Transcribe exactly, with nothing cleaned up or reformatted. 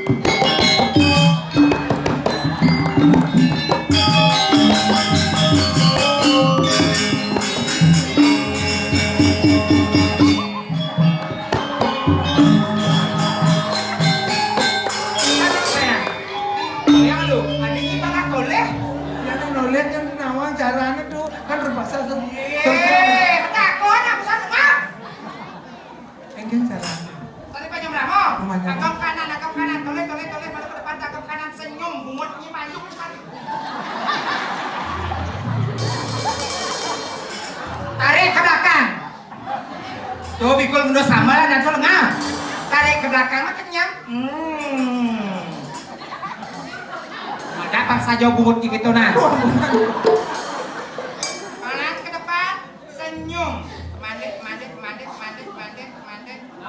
Sayang. Sayang lu, anjing kita nggak boleh. Ya, noleh kan nawang caranya tuh, kan terpaksa tuh. Iya, takon aku sana, Mak. Engken cara. Tadi Pak Nyamramo. Rumah Nyamramo. Agam kanan, agam kanan. Toleh, toleh, toleh. Malu ke depan, agam kanan. Senyum, bungut, nyi, manjuk, depan. Tarik ke belakang. Tuh, bikul mundur sama lah, nanti lengah. Tarik ke belakang, mah kenyang. Hmm. Ada pas saja bungut gitu, nah.